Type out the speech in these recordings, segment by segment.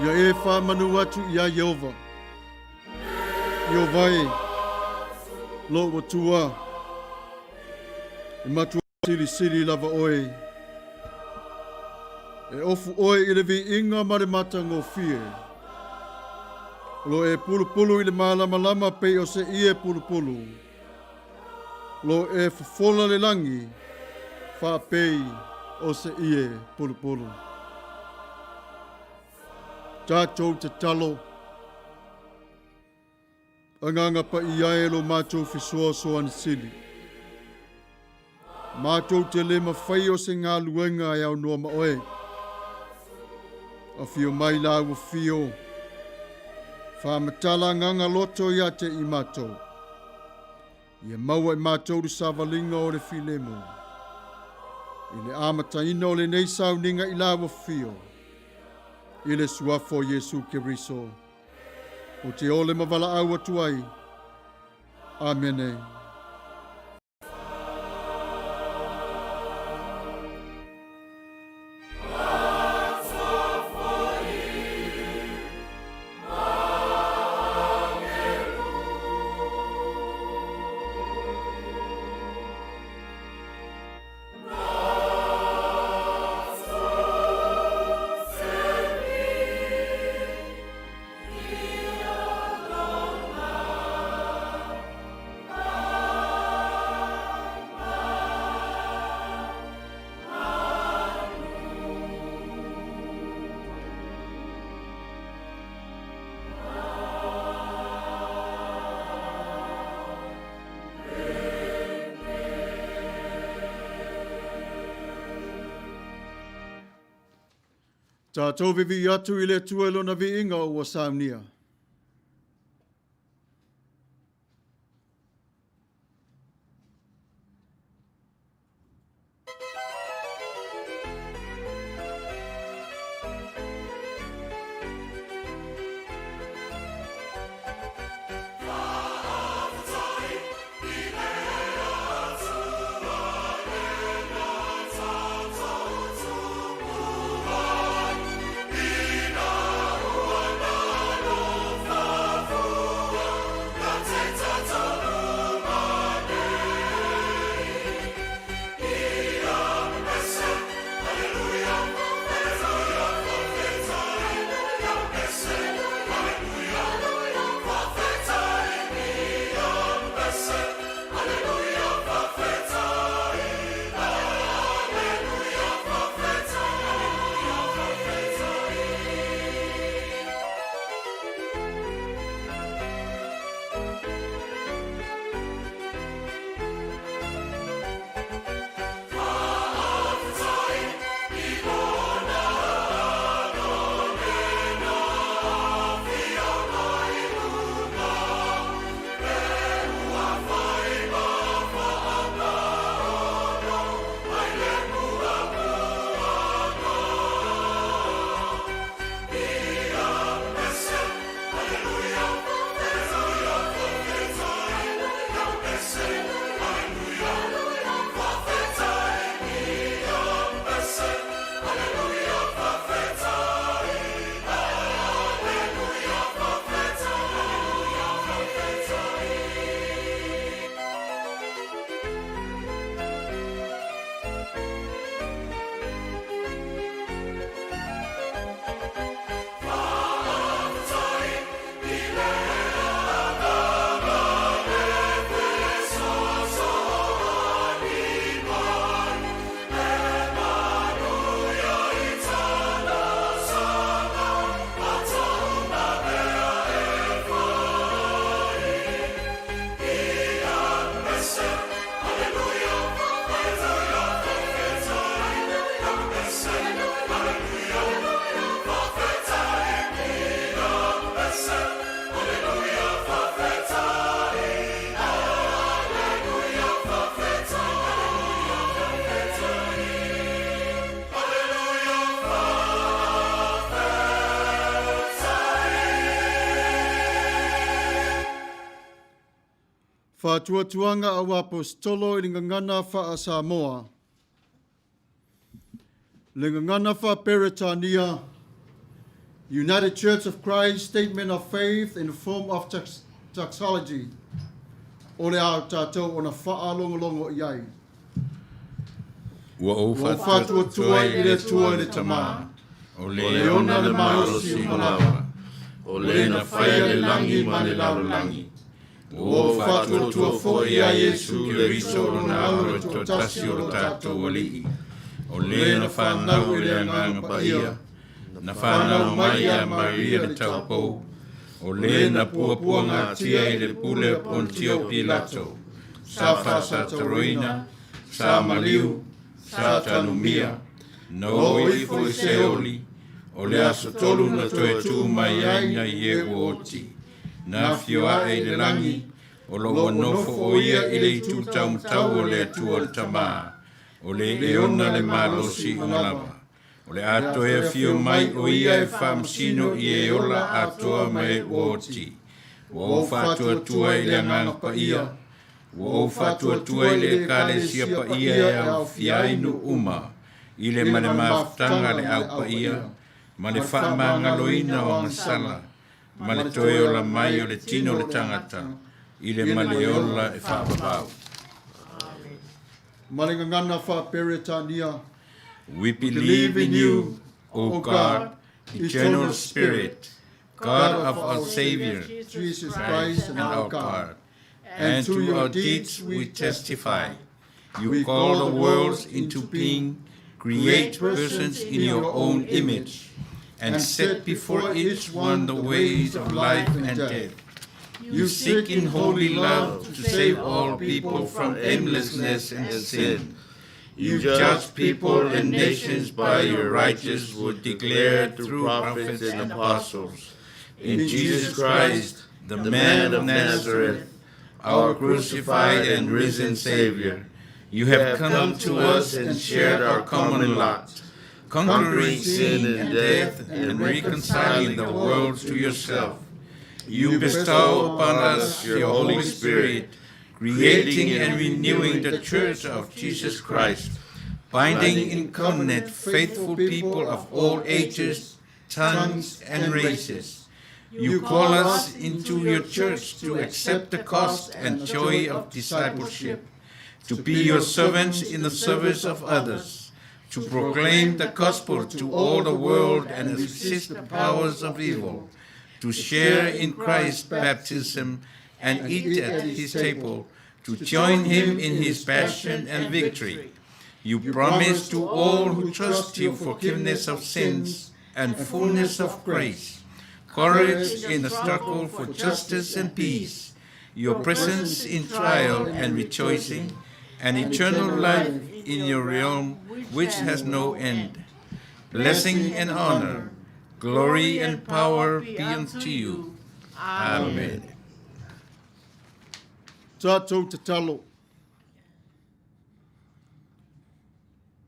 Ia e faamanu atu iā Ieova. Ieova e, lou Atua, e matua silisili lava oe. E ofu oe i le viiga ma le matagofie. O lo o e pulupulu i le malamalama pei o se ie pulupulu. O lo o e fofola le lagi faapei o se ie pulupulu. Tatou tatalo. Agaga Paia e lo matou fesoasoani sili. Matou te le mafai o se galuega e aunoa ma oe. Afio mai la ua fio. Faamatala agaga loto ia te i matou. Ia maua i matou le savaliga o le filemu. I le amataina o lenei sauniga i la ua fio. I le suafa o Iesu Keriso. Ou te ole ma valaau atu ai. Amene. Tatou vivii atu i le Atua i Lona viiga ua saunia. Faatuatuaga au Aposetolo i le gagana faa-Samoa. Le gagana faa-Peretania. United Church of Christ Statement of Faith in the form of Doxology o le a tatou ona faalogologo i ai. Ua ou faatuatua i le Atua i le Tama, o le ona le malosi uma lava, o le na faia le lagi ma le lalolagi. Ua ou faatuatua foi ia Iesu Keriso o lona Alo e toatasi o lo tatou Alii, o le na fanau i le Agaga Paia, na fanau mai ia Maria le taupou, o le na puapuagatia i le pule o Pontio Pilato, sa faasataroina, sa maliu, sa tanumia, na oo ifo i Seoli, o le aso tolu na toe tu mai ai nai e ua oti, na afio ae i le lagi, o lo ua nofo o ia i le itu taumatau o le Atua le Tama, o le e ona le malosi uma lava. O le a toe afio mai o ia e faamasino i e ola atoa ma e ua oti. Ua ou faatuatua i le Agaga Paia, ua ou faatuatua i le Ekalesia paia e aofia ai nuu uma, i le ma le mafutaga a le Au Paia, ma le faamagaloina o agasala, ma le toe ola mai o le tino o le tagata, i le ma le ola e faavavau. Ma le gagana faa-Peretania. We believe in you, O God, eternal Spirit, God of our Savior, Jesus Christ and our God. And to your deeds we testify. You call the worlds into being, create persons in your own image, and set before each one the ways of life and death. You seek in holy love to save all people from aimlessness and sin. You judge people and nations by your righteous word declared through prophets and apostles. In Jesus Christ, the man of Nazareth, our crucified and risen Savior, you have come to us and shared our common lot, conquering sin and death and reconciling the world to yourself. You bestow upon us your Holy Spirit, creating and renewing the Church of Jesus Christ, binding in covenant faithful people of all ages, tongues, and races. You call us into your church to accept the cost and joy of discipleship, to be your servants in the service of others, to proclaim the gospel to all the world and resist the powers of evil, to share in Christ's baptism and eat at his table, to join him in his passion and victory. You promise to all who trust you forgiveness of sins and fullness of grace, courage in the struggle for justice and peace, your presence in trial and rejoicing, and eternal life in your realm which has no end. Blessing and honor, glory and power be unto you. Amen. Tatou tatalo.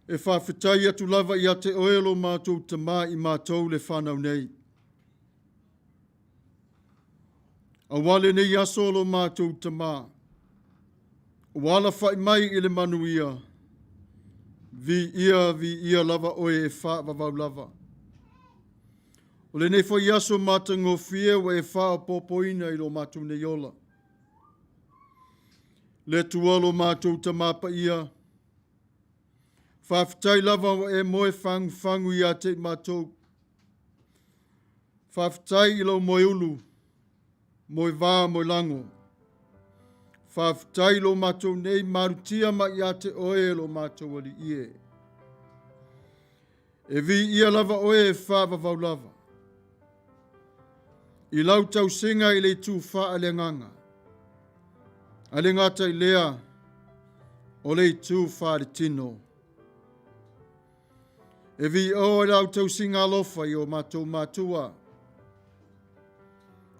E faafetai atu lava ia te oe lo matou Tama i matou le fanau nei. Aua lenei aso lo matou Tama, ua alafai mai i le manuia, viia, viia lava oe e faavavau lava. O lenei foi aso matagofie ua e faaopoopoina i lo matou nei ola. Le Atua lo matou Tama paia, faafetai lava ua e moe fagufagu ia te i matou. Faafetai i lou moeulu, moevā, moelago. Faafetai i lo matou nei malutia mai ia te oe e lo matou Alii e. E viia lava oe e faavavau lava. I lau tausiga i le itu faaleagaga, ae le gata i lea, o le itu faaletino. E viia oe lau tausiga alofa i o matou matua,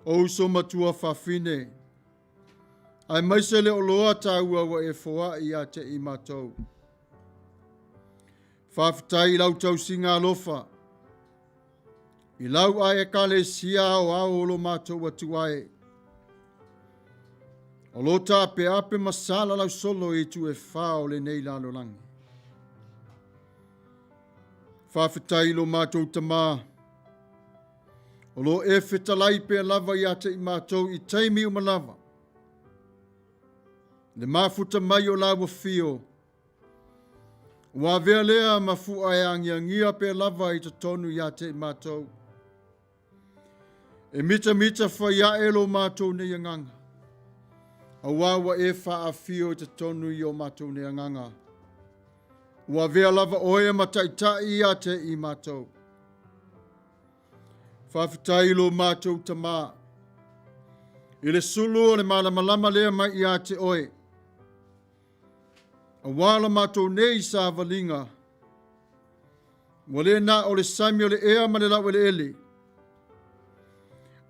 o uso matua fafine, aemaise le oloa taua ua e foai ia te i matou. Faafetai i lau tausiga alofa, i lau ae Ekalesia aoao o lo matou atu ai. O lo taapeape ma salalau solo i itu e fā o lenei lalolagi. Faafetai i lo matou Tama. O lo o e fetalai pea lava ia te i matou i taimi uma lava. Le mafuta mai o laua fio, ua avea lea ma fua e agiagia pea lava i totonu ia te i matou. E mitamita fai ae lo matou nei agaga, auā ua e faaafio i totonu i o matou nei agaga. Ua avea lava oe ma taitai ia te i matou. Faafetai i lo matou Tamā, i le sulu o le malamalama lea mai ia te oe, auā la matou nei savaliga, ua le na o le sami o le ea ma le laueleele,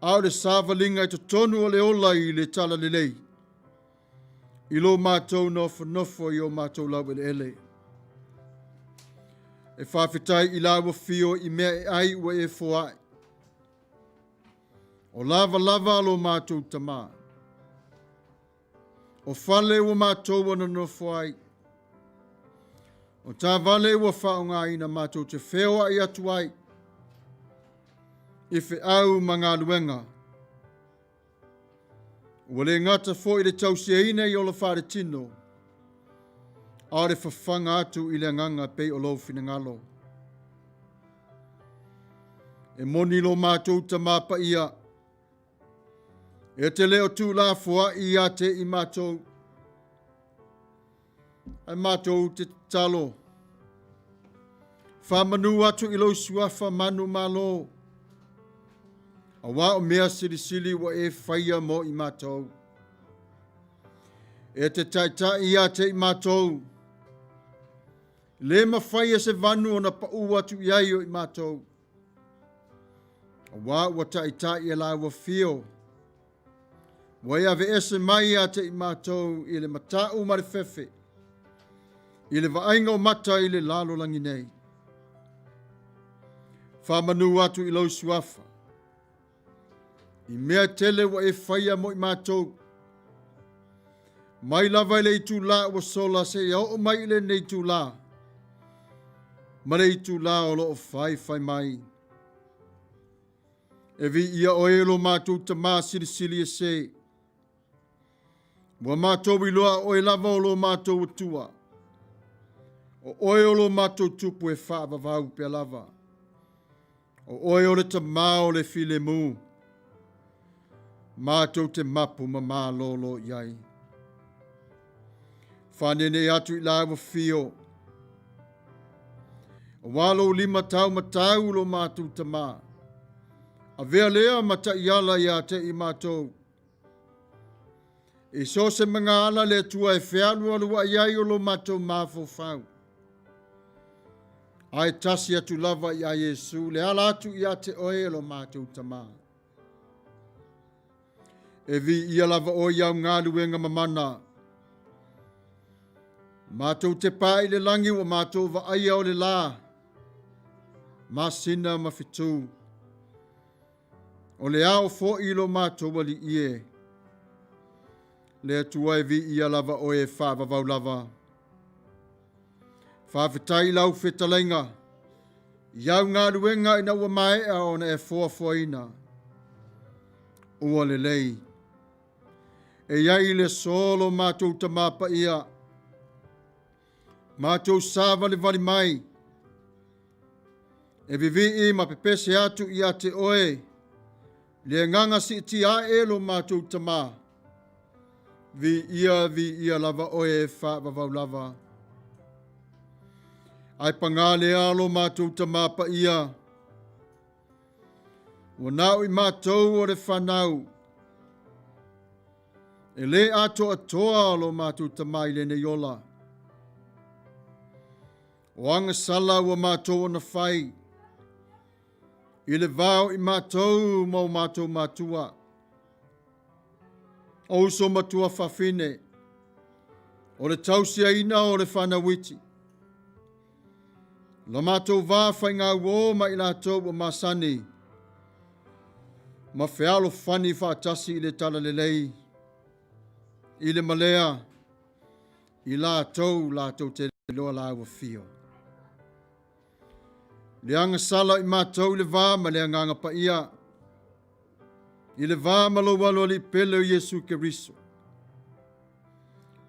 a o le savaliga i totonu o le ola i le talalelei, i lo matou nofonofo i o matou laueleele. E faafetai i laua fio i mea e ai ua e foai. O lava lava lo matou tamā. O fale ua matou ua nonofo ai. O taavale ua faaaogaina matou te feoai atu ai i feau ma galuega. Ua le gata foi i le tausiaina i ola faaletino, a o le fafaga atu i le agaga pei o lou finagalo. E moni lo matou Tamā Paia, e te le o tuulafoai ia te i matou, Ae matou te tatalo, faamanu atu i lou suafa manumalo, auā o mea silisili ua e faia mo i matou. E te taitai ia te i matou, le mafai e se vanu ona paʻū atu i ai o i matou, auā ua taitai e lāua fio, Ua e aveese mai ia te i matou i le mataʻu ma le fefe, i le vaaiga o mata i le lalolagi nei. Faamanu atu i lou suafa, i mea tele ua e faia mo i matou, mai lava i le itulā ua sola seia oo mai i lenei itulā, ma le itulā o lo o faifai mai. E viia oe e lo matou Tamā Silisili Ese. Ua matou iloa o oe lava o lo matou Atua. O oe o lo matou Tupu e faavavau pea lava. O oe o le Tamā o le filemu. Matou te mapu ma malolo i ai. Faanene atu i lāua fio. Auā lou lima taumatau lo matou Tamā. Avea lea ma taiala ia te i matou. I so o se magaala le Atua e fealualuai ai o lo matou mafaufau. Ae tasi atu lava ia Iesu le ala atu ia te oe e lo matou Tamā. E viia lava oe i au galuega mamana. Matou te pā i le lagi ua matou vaaia o le lā, masina ma fetū. O le ao foi i lo matou alii e. Le Atua e viia lava oe e faavavau lava. Faafetai i lau fetalaiga i au galuega ina ua maea ona e foafoaina. Ua lelei. E i ai le aso lo matou Tamā Paia, matou savalivali mai, e vivii ma pepese atu ia te oe, le agaga siitia ae lo matou Tamā. Viia, viia lava oe e faavavau lava. Ae pagā lea lo matou Tamā Paia, ua na o i matou o le fanau, e le atoatoa lo matou Tamā i lenei ola. O agasala ua matou ona fai, i le va o i matou ma o matou matua, O uso matua fafine, o le tausiaina o le fanau iti. La matou va faigauō ma i latou ua masani, ma fealofani faatasi i le talalelei, i le malea, i latou latou te iloa lāua fio. Le agasala i matou i le va ma le agaga paia. I le va ma lou aloalii pele o Iesu Keriso,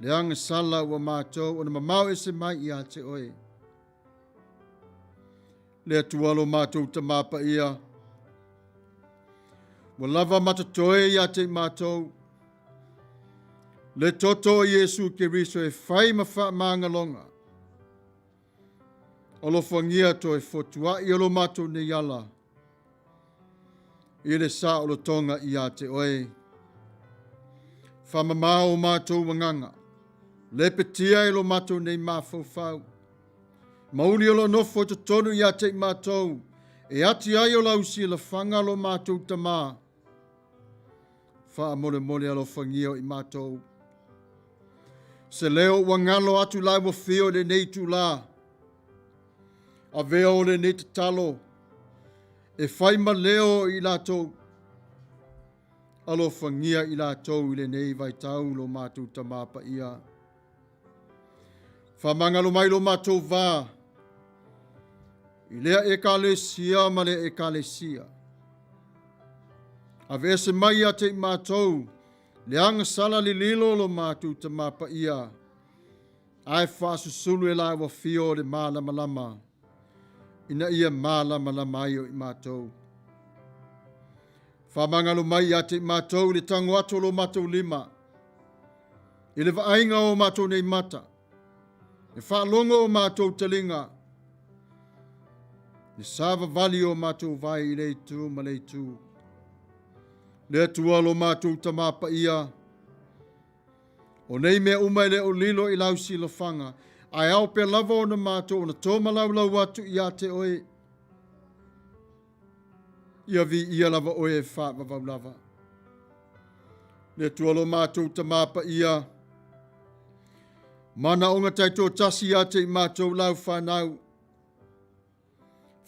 le agasala ua matou ona mamao ese mai ia te oe. Le Atua lo matou Tamā paia, ua lava matatoe ia te i matou, le toto o Iesu Keriso e fai ma faamagaloga. Alofagia toe fotua'i o lo matou nei ala, i le saolotoga ia te oe. Faamamao o matou agaga, lepetia i lo matou nei mafaufau. Mauli o lo nofo i totonu ia te i matou, e ati ai o lau silafaga lo matou Tamā. Faamolemole alofagia o i matou. Se leo ua galo atu la ua fio i lenei itulā. Avea o lenei tatalo e fai ma leo i latou. Alofagia i latou i lenei vaitau lo matou Tamā paia. Faamagalo mai lo matou va i lea Ekalesia ma lea Ekalesia. Aveese mai ia te i matou le agasala lililo lo matou Tamā paia, ae faasusulu e la ua fio o le malamalama, ina ia malamalama ai o i matou. Faamagalo mai ia te i matou i le tago atu o lo matou lima, i le vaaiga o matou nei mata, le faalogo o matou taliga, le savavali o matou vai i le itu ma le itu. Le Atua lo matou Tamā paia, o nei mea uma e le o lilo i lau silafaga, ae ao pea lava ona matou ona tomalaulau atu ia te oe. Ia viia lava oe e faavavau lava. Le Atua lo matou Tamā paia, manaoga taitoatasi ia te i matou lau fanau,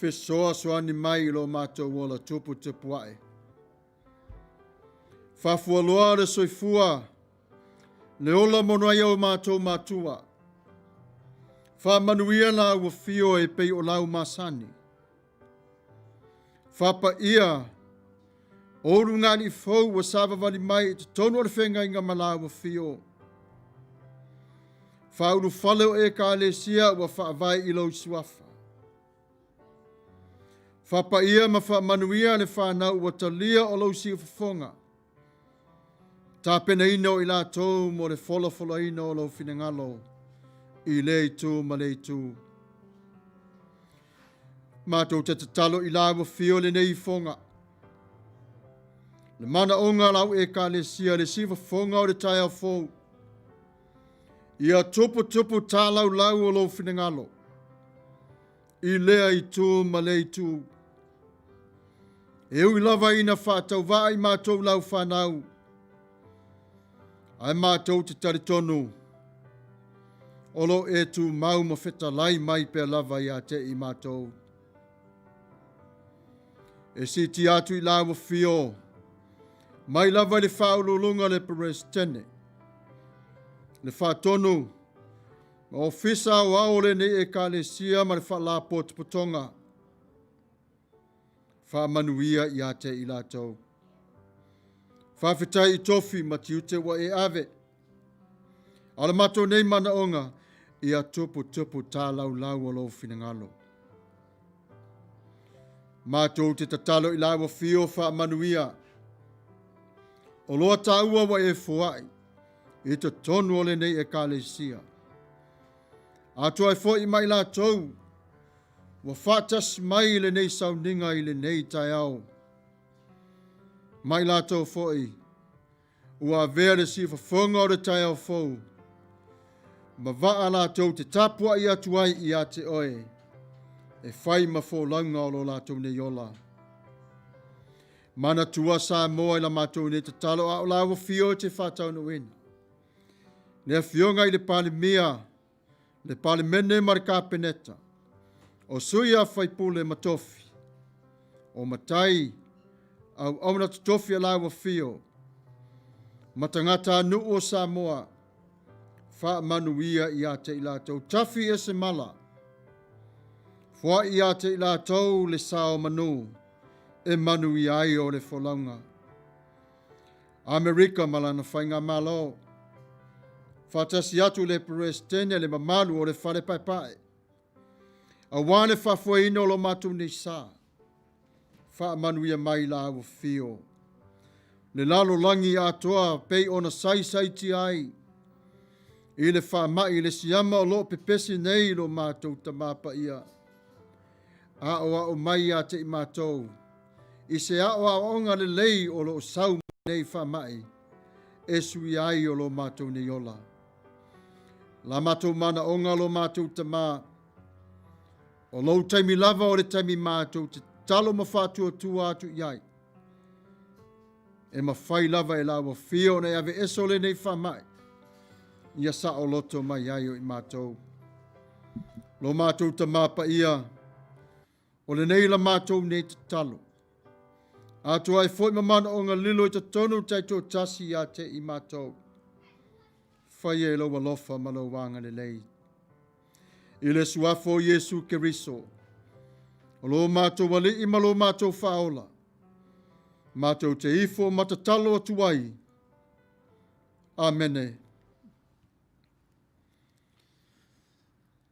fesoasoani mai i lo matou ola tuputupu ae. Faafualoa le soifua, le ola mono ai o matou matua. Faamanuia la ua fio e pei o lau masani. Faapaia o ulugalii fou ua savavali mai i totonu o le feagaiga ma la ua fio. Faaulufale o Ekalesia ua faavae i lou suafa. Faapaia ma faamanuia le fanau ua talia o lou siufofoga. Tapenaina o i latou mo le folafolaina o lou finagalo i lea itu ma lea itu. Matou te tatalo i la ua fio lenei ifoga. Le manaoga a lau Ekalesia, le siufofoga o le taeao fou. Ia tuputupu tālaulau o lou finagalo i lea itu ma lea itu. E ui lava ina faatauvaa i matou lau fanau, ae matou te talitonu o lo o e tumau ma fetalai mai pea lava ia te i matou. E siitia atu i la ua fio, mai lava i le faauluuluga le Peresetene, le Faatonu, ma Ofisa Aoao o lenei Ekalesia ma le Faalapotopotoga. Faamanuia ia te i latou. Faafetai i tofi ma tiute ua e ave. A o le matou nei manaoga, ia tuputupu tālaulau o lou finagalo. Matou te tatalo i la ua fio faamanuia. O loa tāua ua e foai i totonu o lenei Ekalesia. Atoa ai foi ma i latou ua faatasi mai i lenei sauniga i lenei taeao. Ma i latou foi ua avea le siufofoga o le taeao fou ma vaa latou te tapuai atu ai ia te oe e fai ma folauga o lo latou nei ola. Manatua Samoa i la matou nei tatalo a o la ua fio e te faataunuuina. Le Afioga i le Palemia, le Palemene ma le Kapeneta, o sui a faipule ma tofi, o matai, auauna totofi a la ua fio, ma tagatanuu o Samoa, faamanuia ia te i latou, tafi ese mala, foai ia te i latou le sao manu, e manuia ai o le folauga. Amerika ma lana faigamalo, faatasi atu le Peresetene le mamalu o le Fale Paepae, aua le faafoeina o lo matou nei sa. Faamanuia mai la ua fio. Le lalolagi atoa pei ona saisaitia ai i le faamai le siama o lo o pepesi nei lo matou Tama Paia. Aoao mai ia te i matou i se aoaoga lelei o lo o sau nei faamai e suia ai o lo matou nei ola. La matou manaoga lo matou Tama, o lou taimi lava o le taimi matou te tatalo ma faatuatua atu i ai. E mafai lava e la ua fia ona e aveese o lenei faamai, ia saoloto mai ai o i matou. Lo matou Tama Paia, o lenei la matou nei tatalo. Atoa ai foi ma manaoga lilo i totonu taitoatasi ia te i matou. Faia i lou alofa ma lou agalelei. I le suafa o Iesu Keriso, o lo matou Alii ma lo matou Faaola, matou te ifo ma tatalo atu ai. Amene.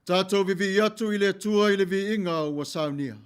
Tatou vivii atu i le Atua i le viiga ua saunia.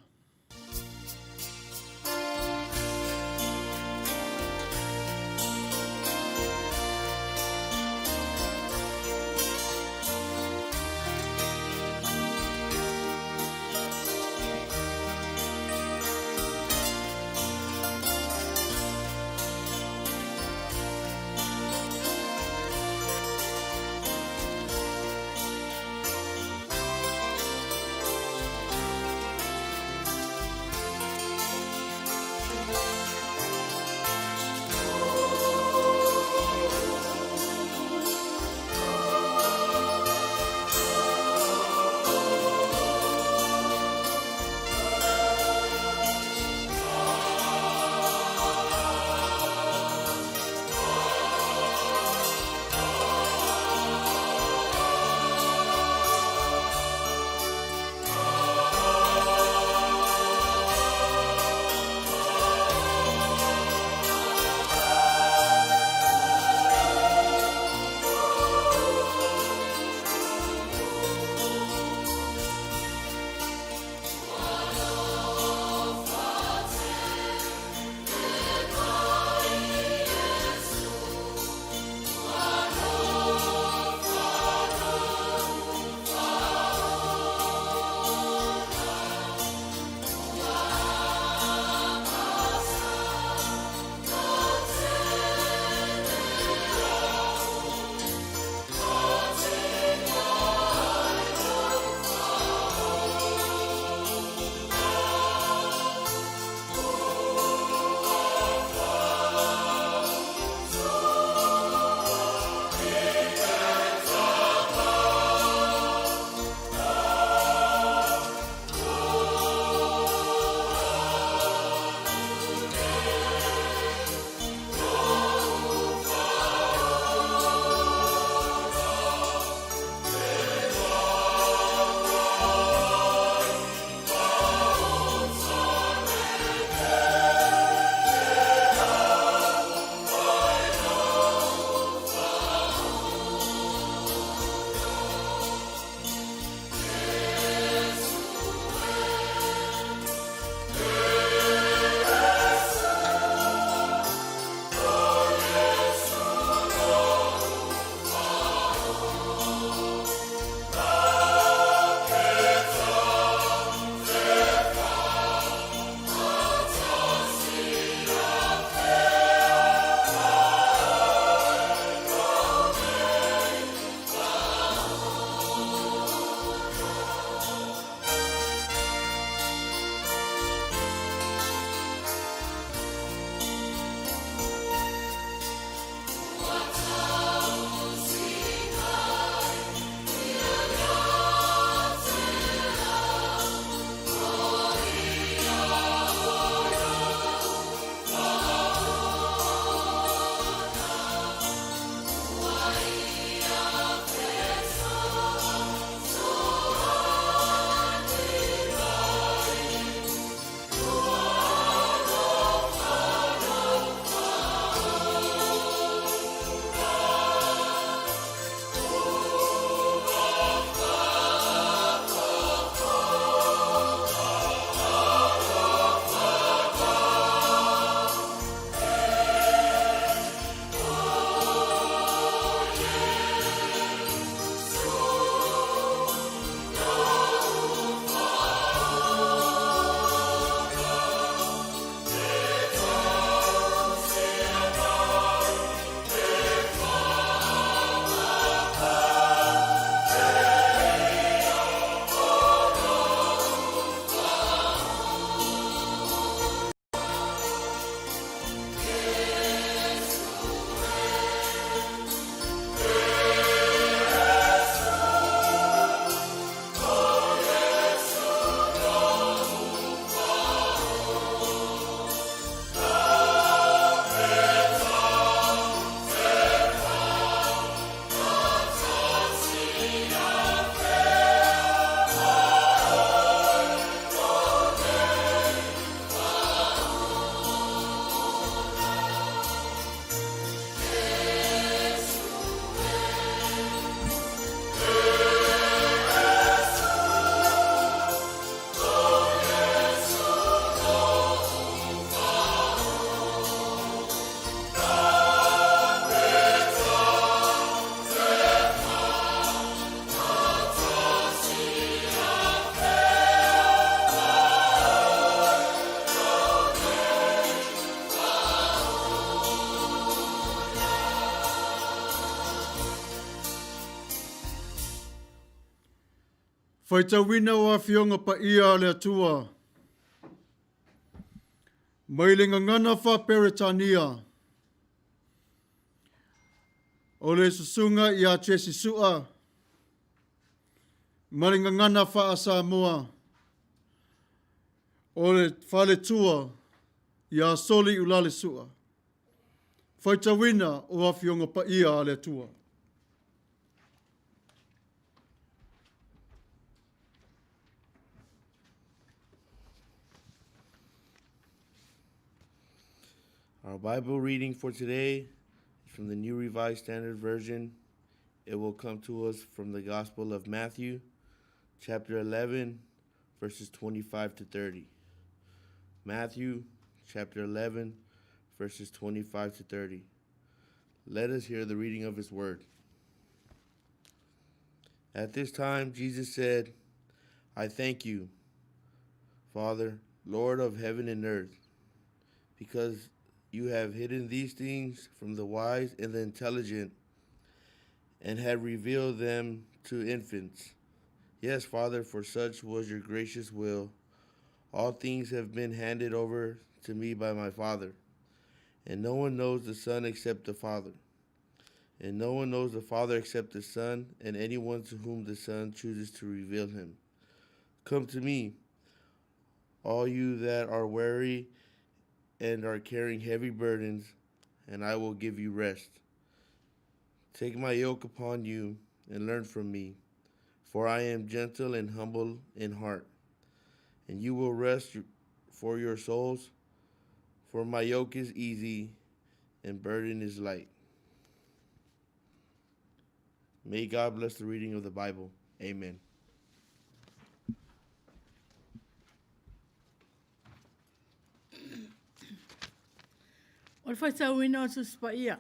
Faitauina o Afioga Paia a le Atua mai le gagana faa-Peretania, o le Susuga ia Jesse Su'a ma le gagana faa-Samoa, o le faletua ia Soliulale Su'a. Faitauina o Afioga Paia a le Atua. Our Bible reading for today is from the New Revised Standard Version. It will come to us from the Gospel of Matthew, chapter 11, verses 25 to 30. Matthew, chapter 11, verses 25 to 30. Let us hear the reading of his word. At this time, Jesus said, I thank you, Father, Lord of heaven and earth, because you have hidden these things from the wise and the intelligent and have revealed them to infants. Yes, Father, for such was your gracious will. All things have been handed over to me by my Father. And no one knows the Son except the Father. And no one knows the Father except the Son, and anyone to whom the Son chooses to reveal him. Come to me, all you that are weary and are carrying heavy burdens, and I will give you rest. Take my yoke upon you and learn from me, for I am gentle and humble in heart, and you will rest for your souls. For my yoke is easy and burden is light. May God bless the reading of the Bible. Amen. O le faitauina o le Tusi Paia.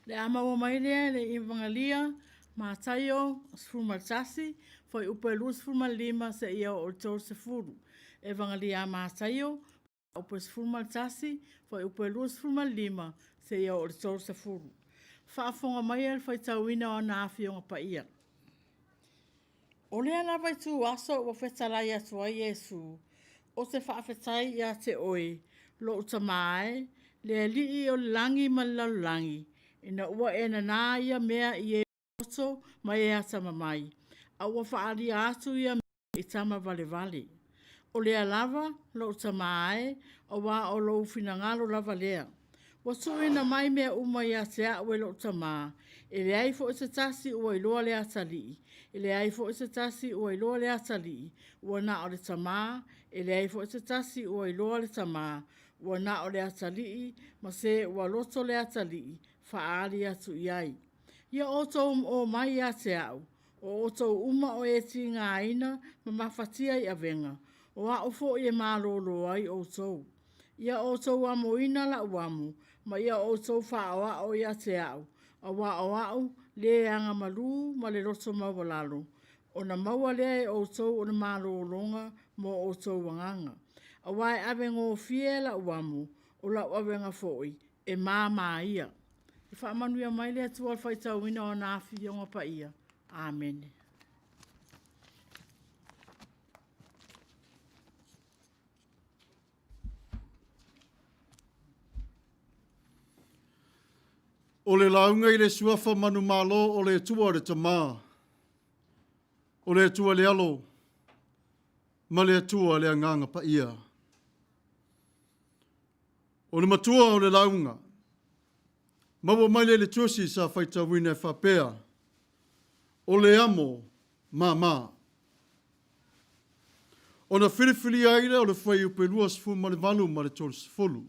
Le a maua mai lea le Ivagalio Mataio 11, fuaiupu e 25 seia oo i le 30. Evagalii a Mataio, upu e 11, fuaiupu e 25 seia oo i le 30. Faafofoga maia le faitauina o ana Afioga Paia. O lea lava ituaso ua fetalai atu ai Iesu, Ou te faafetai ia te oe, lou Tamā e, le Alii o le lagi ma le lalolagi, ina ua e nanā ia mea i e poto ma e atamamai, a ua faaalia atu ia mea i tama valevale. O lea lava, lou Tamā e, auā o lou finagalo lava lea. Ua tuuina mai mea uma ia te a'u e lo'u Tamā, e leai foi se tasi ua iloa le Atalii, e leai foi se tasi ua iloa le Atalii, ua na o le Tamā, e leai foi se tasi ua iloa le Tamā, ua na o le Atalii, ma se ua loto le Atalii faaali atu i ai. Ia outou ō mai ia te a'u, o outou uma o e tigaina ma mafatia i avega, o a'u foi e malōlō ai outou. Ia outou amoina la'u amo, ma ia outou faaoao ia te a'u, auā o a'u le agamalū ma le loto maualalo, ona maua lea e outou o le malōlōga mo outou agaga. Auā e avegofie la'u amo, o la'u avega foi, e māmā ia. E faamanuia mai le Atua i le faitauina o ana Afioga Paia. Amene. O le lauga i le suafa manumalo o le Atua le Tamā, o le Atua le Alo, ma le Atua le Agaga Paia. O le matua o le lauga, maua mai lea i le tusi sa faitauina e faapea, o le amo māmā. Ona filifilia ai lea o le fuaiupu e 28 ma le 30.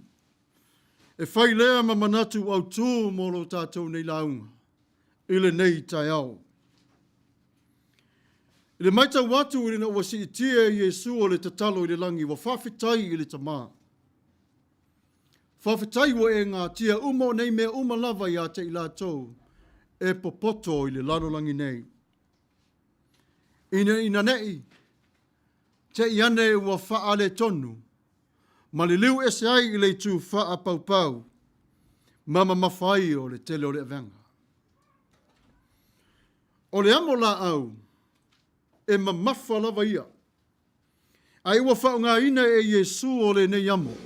E fai lea ma manatu autū mo lo tatou nei lauga i lenei taeao. I le matau atu ina ua siitia e Iesu o le tatalo i le lagi, ua faafetai i le Tamā. Faafetai ua e gatia uma o nei mea uma lava ia te i latou e popoto i le lalolagi nei. Ina ina nei, te i ane ua faaletonu, ma liliu ese ai i le itu faapaupau ma mamafa ai o le tele o le avega. O le amo laau, e mamafa lava ia. Ae ua faaaogaina e Iesu o lenei amo,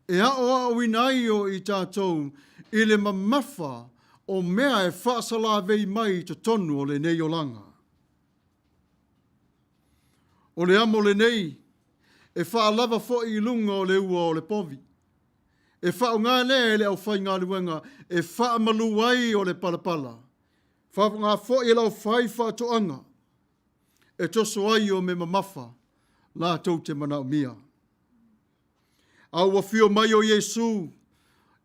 e aoaoina ai o i tatou i le mamafa o mea e faasalavei mai i totonu o lenei olaga. O le amo lenei e faalava foi i luga o le ua o le povi. E faaaoga lea e le aufaigaluega e faamalu ai o le palapala, faaaoga foi e le aufaifaatoaga e toso ai o mea mamafa latou te manaomia. A ua afio mai o Iesu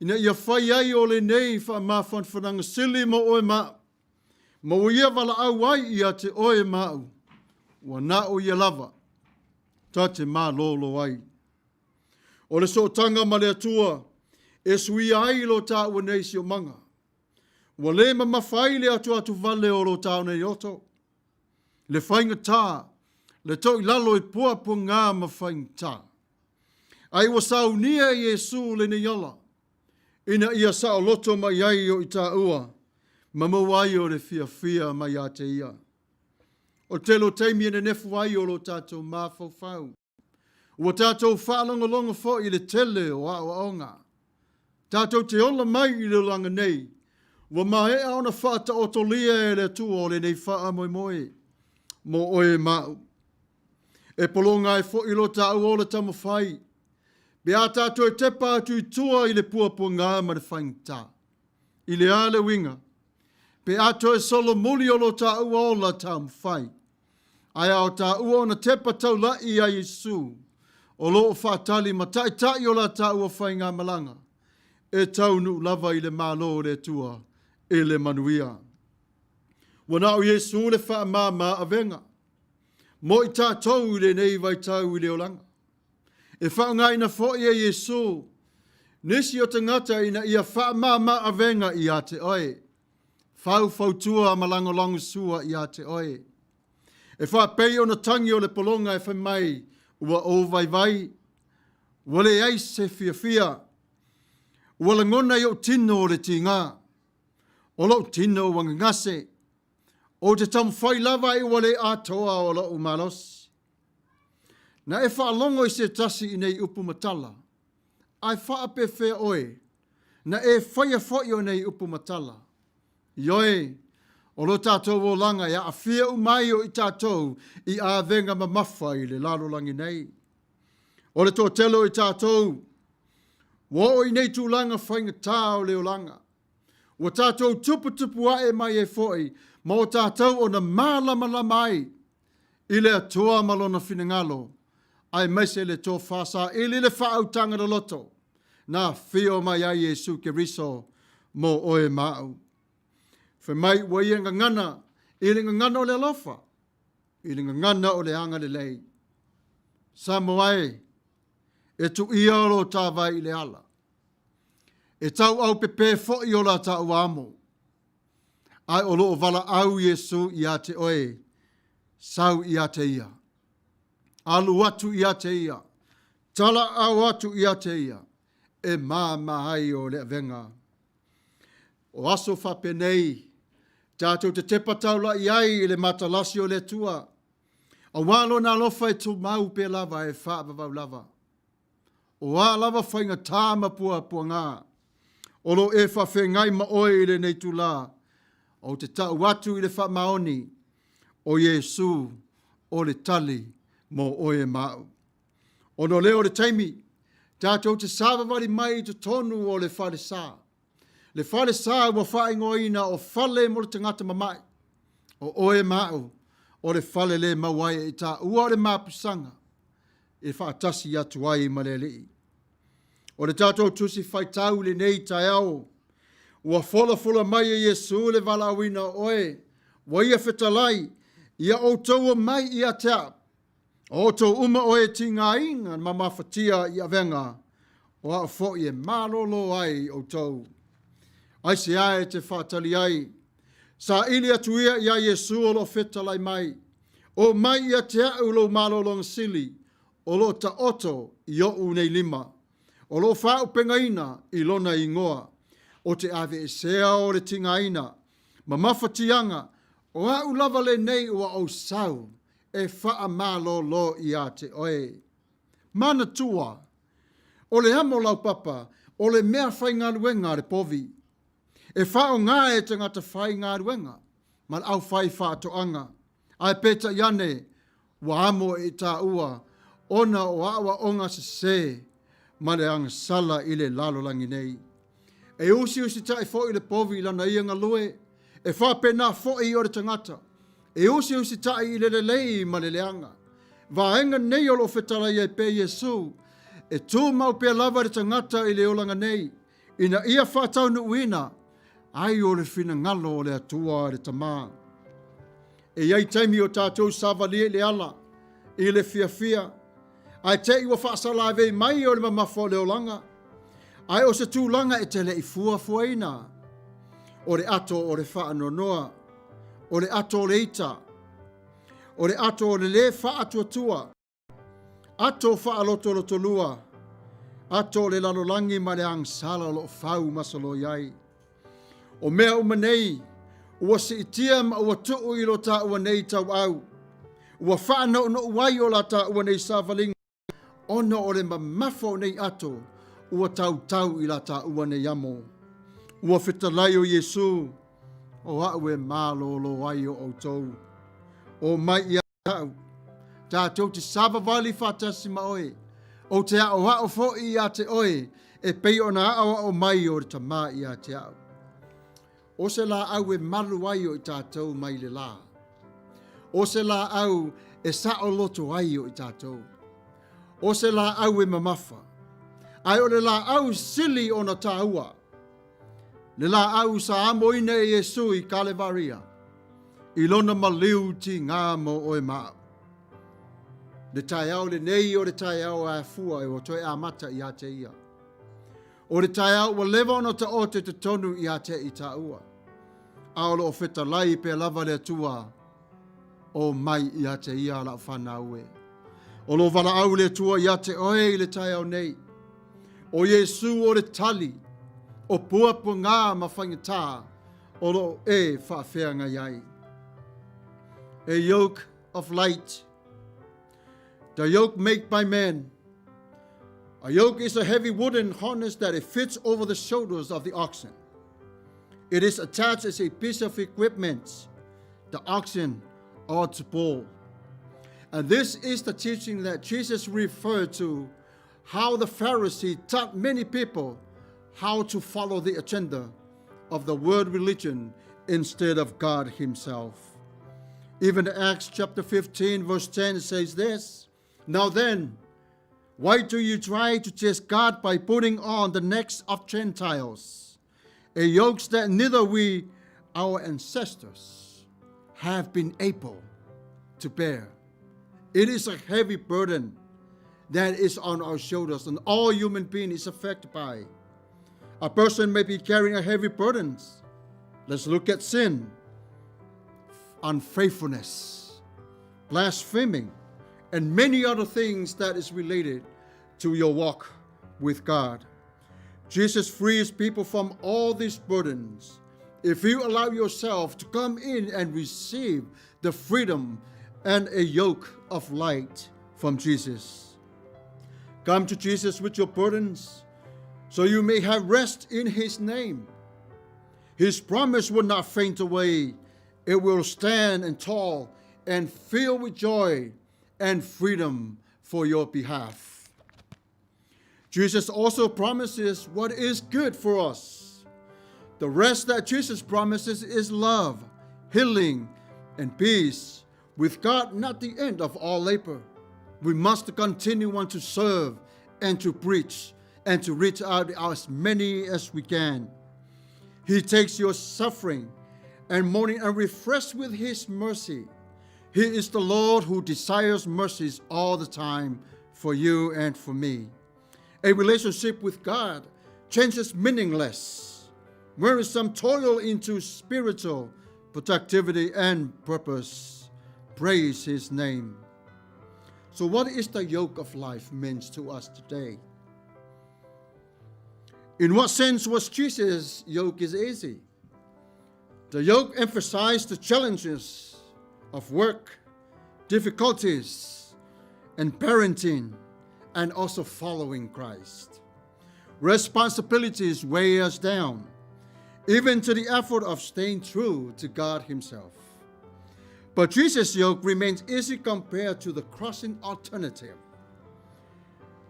ina ia fai ai o lenei faamafanafanaga sili mo oe ma au, ma ua ia valaau ai ia te oe ma au, ua na o ia lava ta te malolo ai. O le sootaga ma le Atua e suia ai lo taua nei siomaga. Ua le mamafa ai le atuatuvale o lo taua nei oto, le faigata, le toilalo i puapuaga ma faigata. Ai ua saunia e Iesu lenei ala, ina ia saoloto mai ai o i taua, ma maua ai o le fiafia mai ia te ia. O le tele o taimi e nenefu ai o lo tatou mafaufau. Ua tatou faalogologo foi i le tele o aoaoga. Tatou te ola mai i le olaga nei, ua maea ona faataotolia e le Atua o lenei faamoemoe mo oe ma au. E pologa ai foi lo taua ola taumafai, pe a tatou e tepa atu i tua i le puapuaga ma le faigata. I le a le uiga? Pe a toe solomuli o lo taua ola taumafai, ae a o taua ona tepa taulaʻi iā Iesu, o lo o faatali ma taitai o la taua faigamalaga, e taunuu lava i le Malo o le Atua i le manuia. Ua na o Iesu le faamama avega mo i tatou i lenei vaitau i le olaga. E faaaogaina foi e Iesu nisi o tagata ina ia faamama avega ia te oe, faufautua ma lagolagosua ia te oe. E faapei ona tagi o le pologa e fai mai, ua ou vaivai, ua leai se fiafia, ua lagona i ou tino o le tiga, o lou tino ua gagase, ou te taumafai lava ae ua le atoa o lou malosi. Na e faalogo i se tasi i nei upu ma tala, ae faapefea oe, na e faia foi o nei upu ma tala. Ioe, o lo tatou olaga e aafia uma ai o i tatou i avega mamafa i le lalolagi nei. O le toatele o i tatou, ua oo i nei tulaga faigata o le olaga, ua tatou tuputupu ae mai ai foi ma o tatou ona malamalama ai i le Atua ma Lona finagalo, aemaise le tofa saili le faautaga loloto na afio mai ai Iesu Keriso mo oe ma au. Fai mai ua ia gagana i le gagana o le alofa, i le gagana o le agalelei. Samoa e, e tuia o lo tāvae i le ala. E tauaupepē foi o la taua amo. Ae o lo o valaau Iesu ia te oe, sau ia te ia. Alu atu ia te ia, talaau atu ia te ia, e māmā ai o le avega. O aso faapenei, tatou te tepa taulaʻi ai i le matalasi o le Atua, aua Lona alofa e tumau pea lava e faavavau lava. O a lava faigata ma puapuaga o lo o e faafeagai ma oe i lenei itula, ou te tau atu i le faamaoni, o Iesu o le tali mo oe ma au. Ona o lea o le taimi, tatou te savavali mai i totonu o le falesa. Le falesa ua faaigoaina o fale mo le tagata mama'i. O oe ma au, o le fale le maua ai e i taua o le mapusaga e faatasi atu ai ma le Alii. O le tatou tusi faitau i lenei taeao, ua folafola mai e Iesu le valaauina o oe, ua ia fetalai, ia outou omai ia te au, o outou uma o e tigaina ma mafatia i avega, o au foi e malolo ai i outou. Aisea e te faatali ai? Saili atu ia iā Iesu o lo o fetalai mai, Omai ia te au lou malologa sili, o lo o taoto i oʻu nei lima, o lo o faaʻupegaina i lona igoa, o te aveesea o le tigaina ma mafatiaga. O a'u lava lenei ua ou sau e faamalōlō iā te oe. Manatua, o le amo laupapa o le mea faigaluega a le povi. E faaaoga e tagata faigaluega ma le aufaifaatoaga, ae peitai ane ua amo e i taua ona o aʻoaʻoga sesē ma le agasala i le lalolagi nei. E usiusitaʻi foi le povi i lana ia galue, e faapena foi o le tagata, e usiusitaʻi i le lelei ma le leaga. Vaega nei o lo o fetalai ai pea Iesu, e tumau pea lava le tagata i le olaga nei, ina ia faataunuuina ai o le finagalo o le Atua le Tama. E i ai taimi o tatou savalia i le ala, i le fiafia, ae te i ua faasalavei mai o le mamafa o le olaga, ae o se tulaga e te le i fuafuaina. O le ato o le faanoanoa, o le ato o le ita, o le ato o le lē faatuatua, Ato faalotolotolua, ato o le lalolagi ma le agasala o lo o fau masaloi ai. O mea uma nei, ua siitia ma ua tuu i lo tāua nei tauau. Ua faanounou ai o la tāua nei savaliga ona o le mamafa o nei ato ua tautau i la tāua nei amo. Ua fetalai o Iesū, o a'u e malōlō ai o ʻoutou. O mai ia A'u, tātou te savavali faatasi ma oe, ou te aʻoaʻo foʻi iā te oe e pei ona aʻoaʻo mai o le Tama iā te a'u. O se lāʻau e malu ai o i tātou mai le lā. O se lāʻau e saʻoloto ai o i tātou. O se lāʻau e mamafa. Ae o le lāʻau sili ona tāua. Le lāʻau sa amoina e Iesū i Kalevaria, i lona maliu tigā mo oe ma aʻu. Le taeao lenei o le taeao a afua e ua toe amata iā te ia. O le taeao ua leva ona taoto i totonu iā te i tāua. A o loo fetalai pea lava le Atua o mai iā te ia lau whanau e. O lo valaau le Atua iā te oe i le taeao nei. O Iesū o le tali, o puapuagā ma faigata o loo e faafeagai ai. A yoke of light. The yoke made by man. A yoke is a heavy wooden harness that it fits over the shoulders of the oxen. It is attached as a piece of equipment the oxen are to pull. And this is the teaching that Jesus referred to how the Pharisee taught many people how to follow the agenda of the world religion instead of God Himself. Even Acts chapter 15, verse 10 says this Now then, why do you try to test God by putting on the necks of Gentiles a yoke that neither we, our ancestors, have been able to bear? It is a heavy burden that is on our shoulders, and all human being is affected by. A person may be carrying a heavy burden. Let's look at sin, unfaithfulness, blaspheming, and many other things that is related to your walk with God. Jesus frees people from all these burdens. If you allow yourself to come in and receive the freedom and a yoke of light from Jesus. Come to Jesus with your burdens so you may have rest in his name. His promise will not faint away. It will stand and tall and fill with joy and freedom for your behalf. Jesus also promises what is good for us. The rest that Jesus promises is love, healing, and peace with God, not the end of all labor. We must continue on to serve and to preach and to reach out as many as we can. He takes your suffering and mourning and refresh with his mercy. He is the Lord who desires mercies all the time for you and for me. A relationship with God changes meaningless, wearisome toil into spiritual productivity and purpose. Praise his name. So, what is the yoke of life meant to us today? In what sense was Jesus' yoke is easy? The yoke emphasized the challenges of work, difficulties, and parenting, and also following Christ. Responsibilities weigh us down, even to the effort of staying true to God Himself. But Jesus' yoke remains easy compared to the crushing alternative.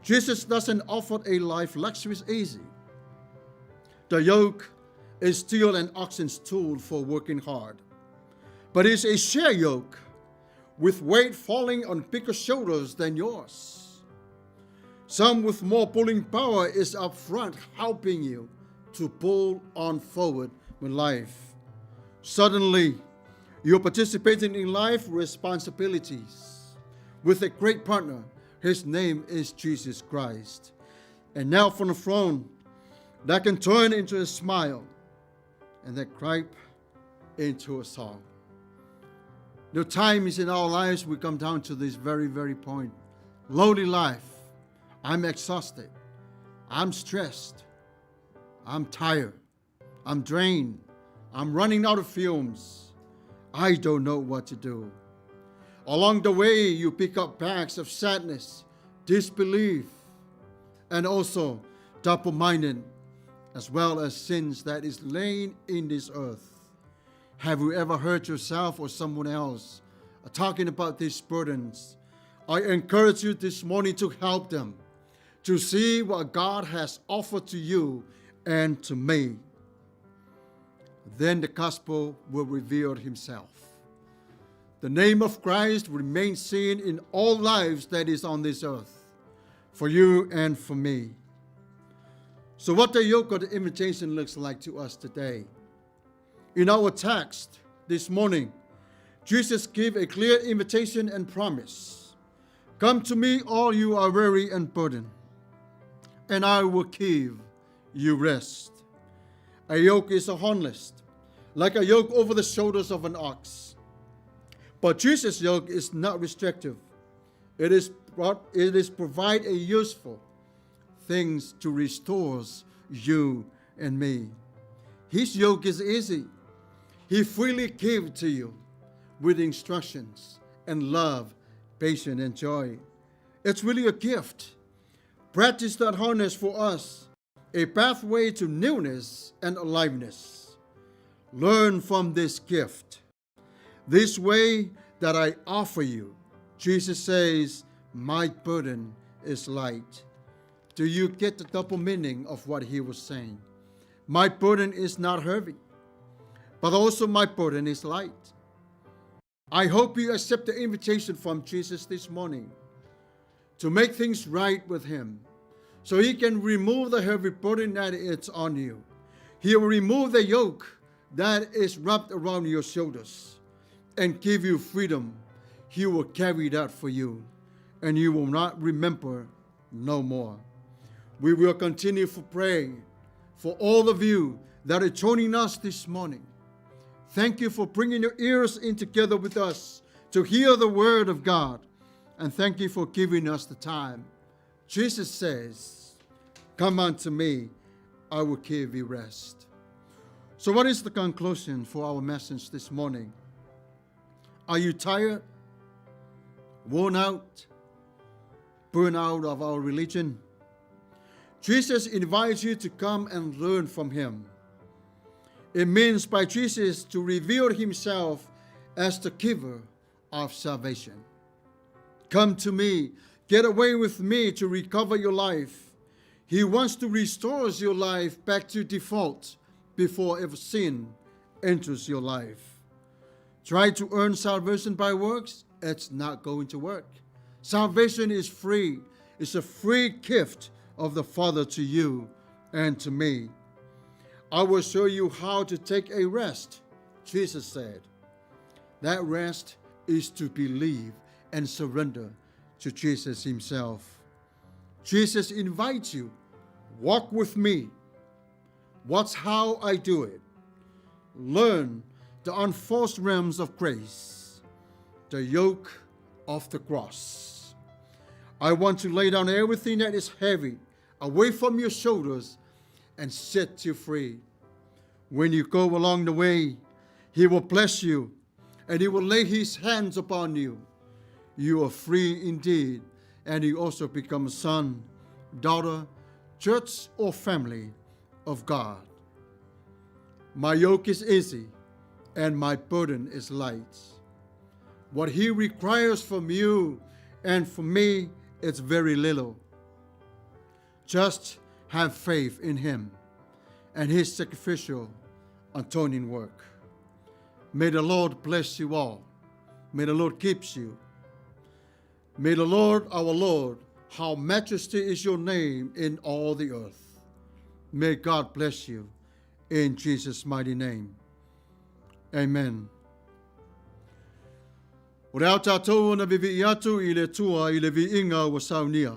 Jesus doesn't offer a life luxury easy. The yoke is still an oxen's tool for working hard, but it's a share yoke with weight falling on bigger shoulders than yours. Some with more pulling power is up front helping you to pull on forward with life. Suddenly, you're participating in life responsibilities with a great partner. His name is Jesus Christ. And now from the throne, that can turn into a smile and that gripe into a song. There are times in our lives we come down to this very, very point. Lonely life. I'm exhausted. I'm stressed. I'm tired. I'm drained. I'm running out of fumes. I don't know what to do. Along the way, you pick up bags of sadness, disbelief, and also double minded, as well as sins that is laying in this earth. Have you ever heard yourself or someone else talking about these burdens? I encourage you this morning to help them to see what God has offered to you and to me. Then the gospel will reveal himself. The name of Christ remains seen in all lives that is on this earth, for you and for me. So, what the yoke of the invitation looks like to us today. In our text this morning, Jesus gave a clear invitation and promise Come to me, all you are weary and burdened, and I will give you rest. A yoke is a harness, like a yoke over the shoulders of an ox. But Jesus' yoke is not restrictive. It is, brought, it is provide a useful things to restores you and me. His yoke is easy. He freely gave to you with instructions and love, patience, and joy. It's really a gift. Practice that harness for us, a pathway to newness and aliveness. Learn from this gift. This way that I offer you, Jesus says, My burden is light. Do you get the double meaning of what he was saying? My burden is not heavy, but also my burden is light. I hope you accept the invitation from Jesus this morning to make things right with him so he can remove the heavy burden that is on you. He will remove the yoke that is wrapped around your shoulders and give you freedom. He will carry that for you, and you will not remember no more. We will continue to pray for all of you that are joining us this morning. Thank you for bringing your ears in together with us to hear the word of God. And thank you for giving us the time. Jesus says, Come unto me, I will give you rest. So, what is the conclusion for our message this morning? Are you tired? Worn out? Burn out of our religion? Jesus invites you to come and learn from him. It means by Jesus to reveal himself as the giver of salvation. Come to me, get away with me to recover your life. He wants to restore your life back to default before ever sin enters your life. Try to earn salvation by works, it's not going to work. Salvation is free. It's a free gift of the Father to you and to me. I will show you how to take a rest, Jesus said. That rest is to believe and surrender to Jesus Himself. Jesus invites you, walk with me. Watch how I do it. Learn the unforced realms of grace, the yoke of the cross. I want to lay down everything that is heavy away from your shoulders and set you free. When you go along the way, He will bless you and he will lay his hands upon you. You are free indeed, and you also become a son, daughter, church, or family of God. My yoke is easy and my burden is light. What he requires from you and from me is very little. Just have faith in him and his sacrificial atoning work. May the Lord bless you all. May the Lord keep you. May the Lord, our Lord, how majesty is your name in all the earth. May God bless you in Jesus' mighty name. Amen. O le ao tātou ona vivii atu i le Atua i le viiga ua saunia.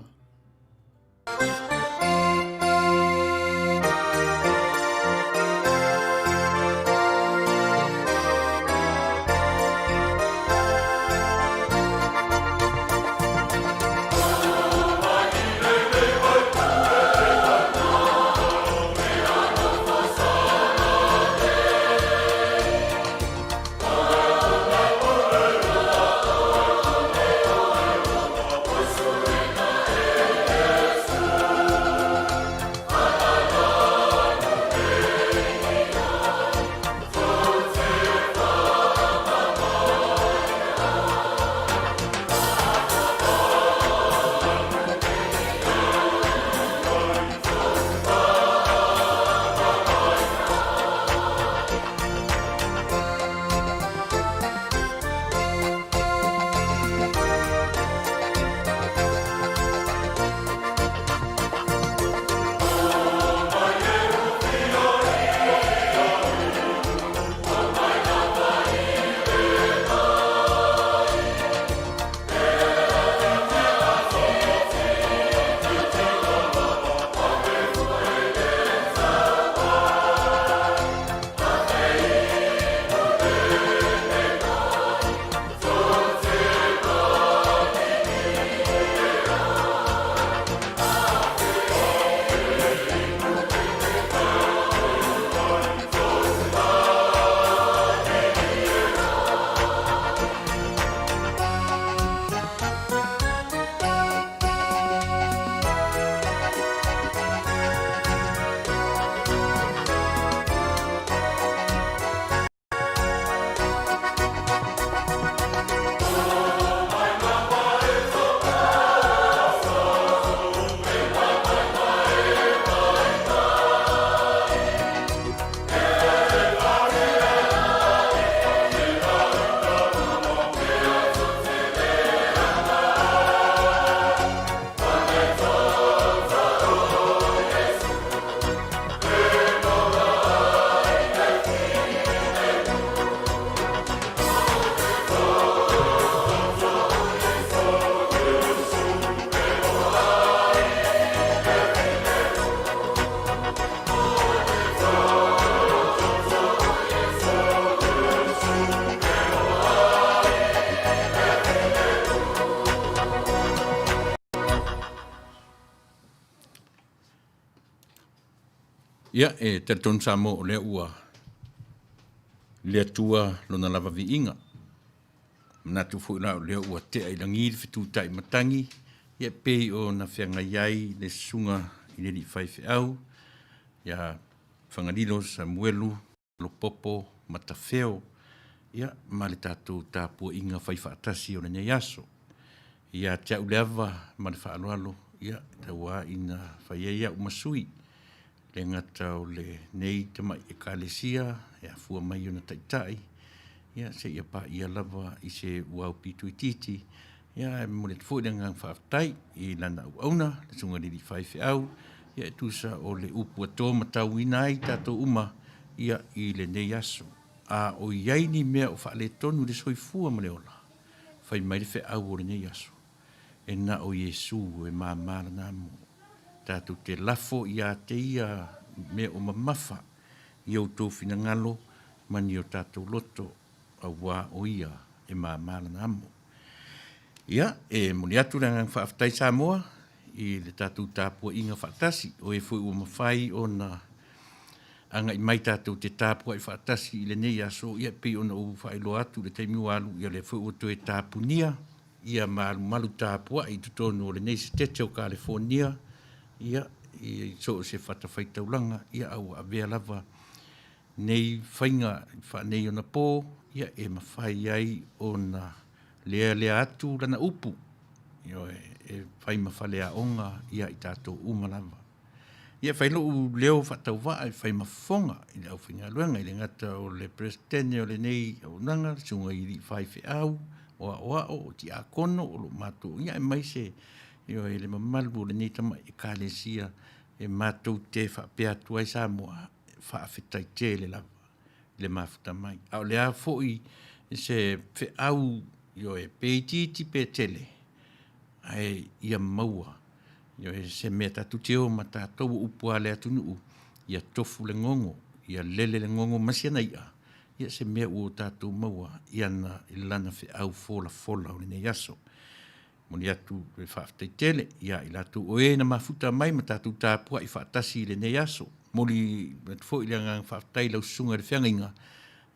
Ia, e talitonu Samoa o lea ua le Atua lona lava viiga. Manatu foi la o lea ua tea i lagi le fetutai matagi, ia pei ona feagai ai le susuga i le alii faifeau ia Fagalilo Samuelu Lopopo Matafeo, ia ma le tatou tapuaiga fai faatasi o lenei aso. Ia te au le ava ma le faaaloalo, ia tauā ina fai ai au ma sui, le gata o lenei tamai Ekalesia e afua mai ona taitai, ia seia paia lava i se ua aupito itiiti, ia ae momoli atu foi le agaga faafetai i lana auauna, le Susuga i le Alii Faifeau, ia e tusa o le upu ua to matauina ai tatou uma ia i lenei aso. A o i ai ni mea o faaletonu i le soifua ma le ola, fai mai le feau o lenei aso, e na o Iesu e māmā lana amo. Tatou te lafo ia te ia mea o mamafa i outou finagalo ma ni o tatou loto, auā o ia e māmā lana amo. Ia, e moni atu le agaga faafetai Samoa i le tatou tapuaiga faatasi, o e foi ua mafai ona Agai mai tatou te tapuai faatasi i lenei aso, ia e pei ona ou faailoa atu i le taimi ua alu, ia o lea foi ua toe tapunia ia malumalu tapuai i totonu o lenei setete o Kalefonia, ia, i so o se fatafaitaulaga, ia a ua avea lava nei faiga faaneionapo, ia e mafai ai ona lealea atu lana upu, ioe, e fai ma faleaoga ia i tatou uma lava. Ia e fai lou leo faatauvaa e fai ma fofoga i le aufaigaluega, e le gata o le Peresetene o lenei auaunaga, le Susuga i Alii Faifeau, o Aoao, o Tiakono o lo o matou, ia aemaise, ioe, le mamalu o lenei tamai Ekalesia e matou te faapea atu ai Samoa, faafetai tele lava i le mafuta mai. A o le a foi se feau, ioe, pe itiiti pe tele, ae ia maua, ioe, se mea tatou te o ma tatou, o upu lava a le atunuu, ia tofu le gogo, ia lele le gogo ma si ana i'a, ia se mea ua tatou maua i ana, i lana feau folafola o lenei aso. Momoli atu le faafetai tele ia i latou o e na mafuta mai ma tatou tapuai faatasi i lenei aso. Momoli atu foi le agaga faafetai i lau susuga i le feagaiga,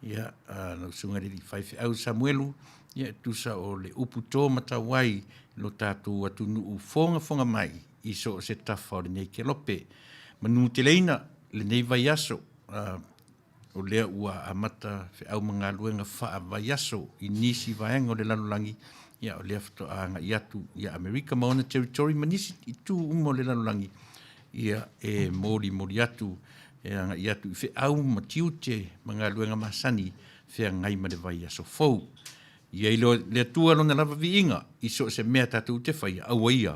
ia, lau susuga i le faifeau Samuelu, ia e tusa o le upu to ma tauai lo tatou atunuu fogafoga mai i so o se tafa o lenei kelope. Manuteleina lenei vaiaso, o lea ua amata feau ma galuega faavaiaso i nisi vaega o le lalolagi, ia o lea faatoa agai atu ia Amerika ma ona territory ma nisi itu uma o le lalolagi, ia e molimoli atu e agai atu i feau ma tiute ma galuega masani feagai ma le vaiaso fou. Ia i le Atua lona lava viiga i so o se mea tatou te faia, aua ia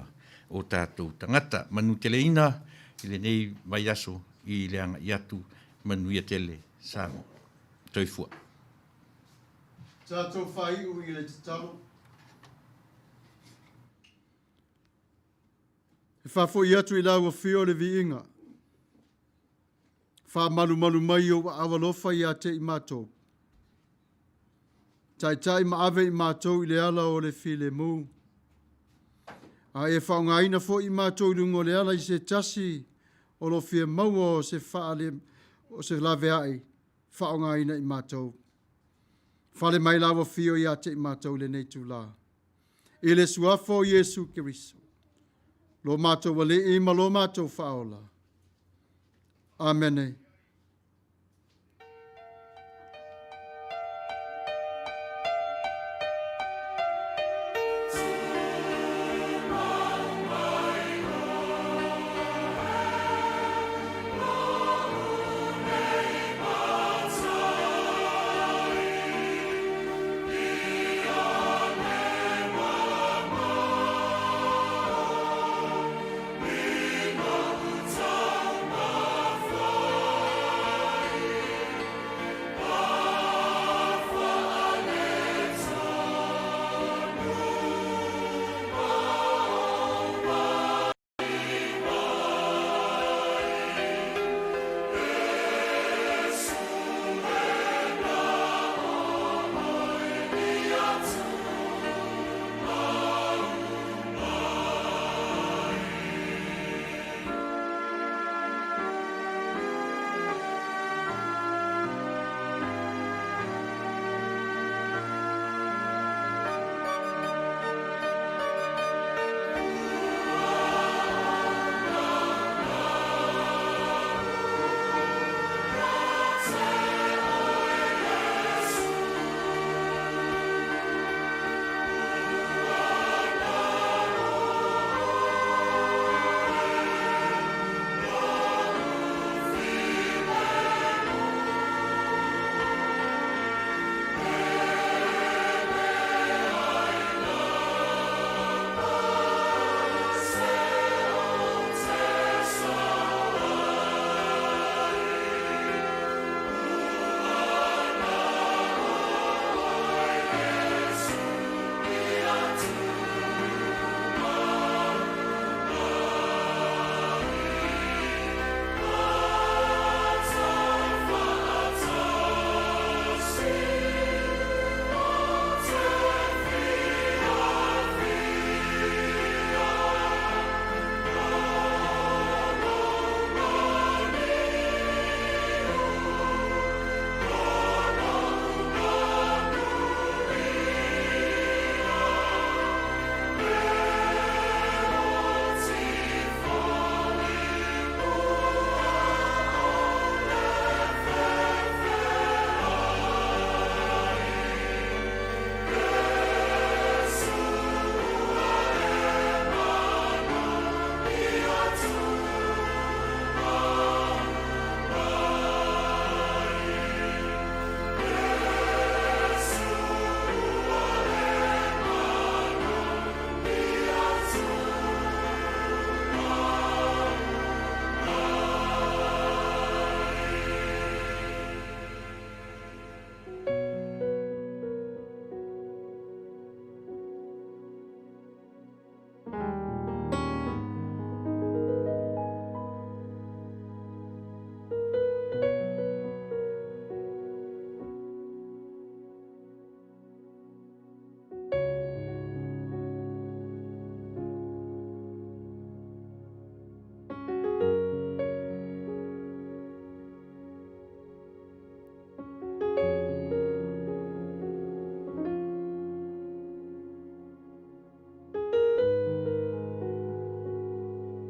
o tatou tagata. Manuteleina i lenei vaiaso i le agai atu manuia tele Samoa. Soifua. Tatou faaiu i le tatalo. E faafoi atu i lau afio le viiga. Faamalumalu mai ou aao alofa ia te i matou. Taitai ma ave i matou i le ala o le filemu. A e faaaogaina foi i matou i luga o le ala i se tasi o lo fia maua o se faale, o se laveai, faaaogaina i matou. Fale mai lau afio ia te i matou i lenei itula. I le suafa o Iesu Keriso, lo matou Alii ma lo matou Faaola. Amene.